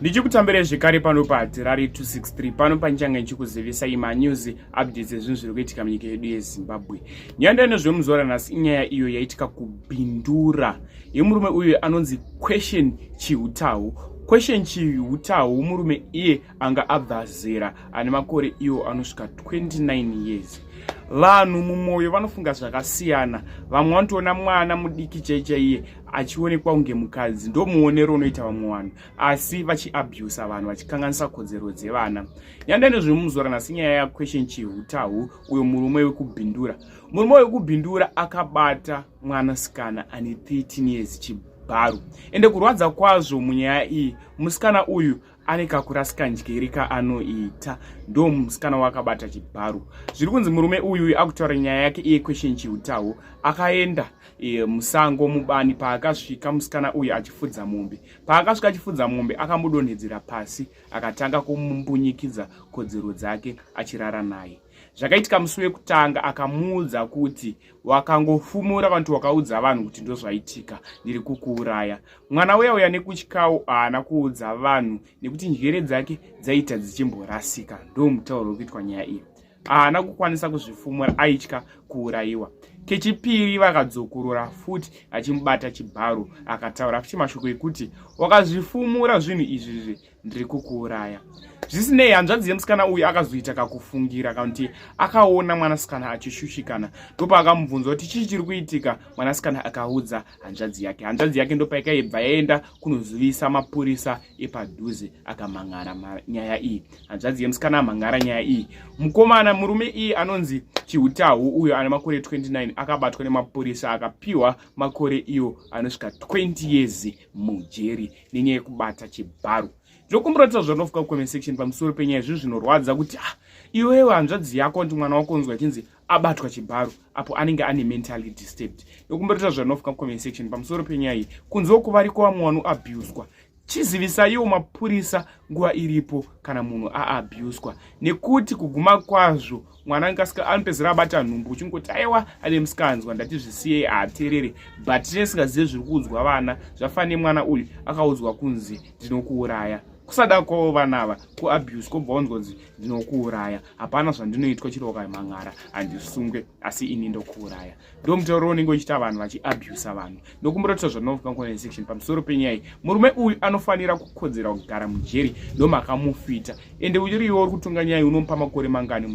Ndichikutambire zvekare pano paHatirari 263 pano panichange ndichikuzivisai manews updates ezvinhu zviri kuitika munyika yedu yeZimbabwe. Nyaya ndanezvemuzuva ranhasi inyaya iyo yaitika kuBindura yemurume uyu anonzi Question Chihutahu. Question Chihutahu murume iye anga abva zera ane makore iwo anosvika 29 years. Vanhu mumwoyo vanofunga zvakasiyana, vamwe vanotoona mwana mudiki chaichaiye achionekwa kunge mukadzi, ndomuonero unoita vamwe vanhu, asi vachiabusa vanhu vachikanganisa kodzero dzevana. Nyanda nezvemuzora nhasi nyaya yaQuestion Chihutahu, uyo murume wekuBindura. Murume wekuBindura akabata mwanasikana ane 13 years chibharo, ende kurwadza kwazvo munyaya iyi, musikana uyu ane kakurasika njere kaanoita, ndo musikana wakabata chibharo. Zviri kunzi murume uyu akutaura nyaya yake iye Question Chihutahu akaenda musango mubani. Paakasvika musikana uyu achifudza mombe, paakasvika achifudza mombe akamudonhedzera pasi, akatanga kumumbunyikidza kodzero dzake achirara naye. Zvakaitika musi wekutanga, akamuudza kuti wakangofumura vantu, wakaudza vanhu kuti ndozvaitika, ndiri kukuuraya. Mwana uya uya nekutyawo haana kuudza vanhu nekuti njere dzake dzaita dzichimborasika, ndo mutauro wekuitwa nyaya iyi. Haana kukwanisa kuzvifumura, aitya kuurayiwa. Kechipiri vakadzokorora futi achimubata chibharo, akataura futi mashoko ekuti wakazvifumura zvinhu izvizvi, ndiri kukuuraya. Zvisinei, hanzvadzi yemusikana uyu akazoita kakufungira kakuti akaona mwanasikana achishushikana, ndopaakamubvunza kuti chii chiri kuitika. Mwanasikana akaudza hanzvadzi yake, hanzvadzi yake ndopaikaibva yaenda kunozivisa mapurisa epadhuze, akamhan'ara nyaya iyi. Hanzvadzi yemusikana amhan'ara nyaya iyi, mukomana murume iye anonzi Chihutahu uyo ane makore 29 akabatwa nemapurisa, akapiwa makore iwo anosvika 20 years mujeri nenyaya yekubata chibharo. Ndinokumbira kuti zvanofuka kucomment section pamusoro penyaya. Zvinhu zvinorwadza kuti ah, iwewe hanzvadzi yako ndi mwana wako unzwa achinzi abatwa chibharo apo anenge ane mentally disturbed. Ndokumbira kuti zvanofuka kucomment section pamusoro penyaya iyi. Kunze uku variko vamwe vanoabuswa, chizivisaiwo mapurisa nguva iripo kana munhu aabuswa, nekuti kuguma kwazvo mwana anopedzera abata nhumbu, uchingoti aiwa ane musikanzwa, ndati zvisiyei, haateerere. But tinesingazive zviri kuudzwa vana, zvafanira nemwana uyu akaudzwa kunzi ndinokuuraya. Kusada kwavo vana ava kuabuse, kwobva wanzwa kunzi ndinokuuraya, hapana zvandinoitwa, chiro wakamhan'ara handisungwe, asi ini ndokuuraya. Ndo mutauro unenge uchiita vanhu vachiabusa vanhu. Ndokumbira kuti zvanofuka comment section pamusoro penyaya iyi. Murume uyu anofanira kukodzera kugara mujeri, ndomakamufita. Ende uriwo uri kutonga nyaya, unomupa makore mangani?